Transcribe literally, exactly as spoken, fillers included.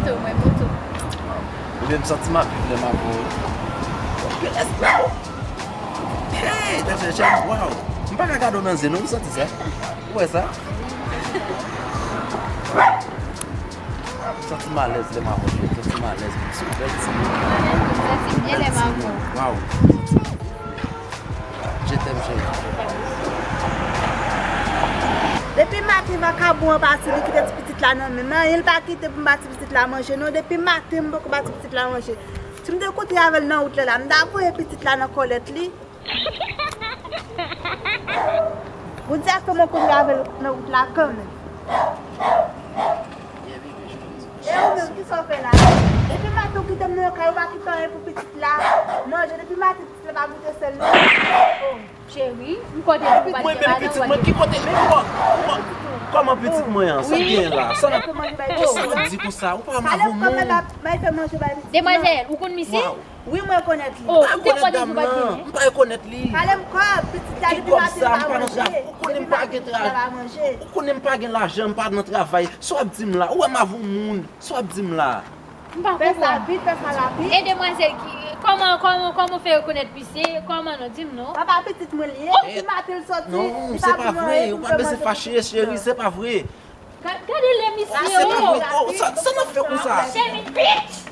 Mwen moto. Ebyen, m santi m ap viv lè m avè w. Hey, that's a chance. Wow. M pa ka gade w nan zye, non, m santi sa. Ou wè sa? M santi m alèz lè m avè w. M santi m alèz. M sou bèl ti moun. Mwen menm tou, m santi m byen lè m avè w. Wow. Je t'aime, chérie. Depi maten, vakabon an pati, li kite ti pitit la nan men m. Anyen l pa kite pou m ba ti pitit la manje, non. Depi maten, m poko ba ti pitit la manje. Si m te kontre avè l nan wout la, la, m ta voye pitit la nan kòlèt li. Bondye a fè mwen kontre avè l nan wout la kanmenm. E ou menm, kisa w fè la? Depi maten, ou kite m nan kay, ou pa kite anyen pou pitit la manje. Depi maten, pitit la pa goute sèl, non. Oh, cheri, m kote pou pa Mwen menm pitit mwen, ki kote? Men kò-, kò-, kòman pitit mwen an? Sa k genyen la? Sa n ap, kisa w ap di konsa? Ou pa avè yon moun. Demwazèl, ou konn misye? Wi, mwen konèt li. Oh, ou te konnen li pa t genyen? M pa rekonèt li. Pale m kòb, pitit la depi maten pa manje. Ou konnen m pa gen travay. Ou konnen m pa gen lajan, m pa nan travay. Sa w ap di m la? Ou wè m avè yon moun. Sa w ap di m la? M pa konprann. Fè sa vit, fè sa rapid. E demwazèl ki, kòman, kòman, kòman w fè rekonèt misye? Kòman non? Di m non. Papa pitit mwen li ye. Depi maten l soti, li pa vin anyen pou m fè manje pou pitit mwen. Non, se pa vre. Ou pa bezwen fache, cheri, se pa vre. Gade lè misye, oh. Sa, sa n ap fè konsa? Cheri, bitch!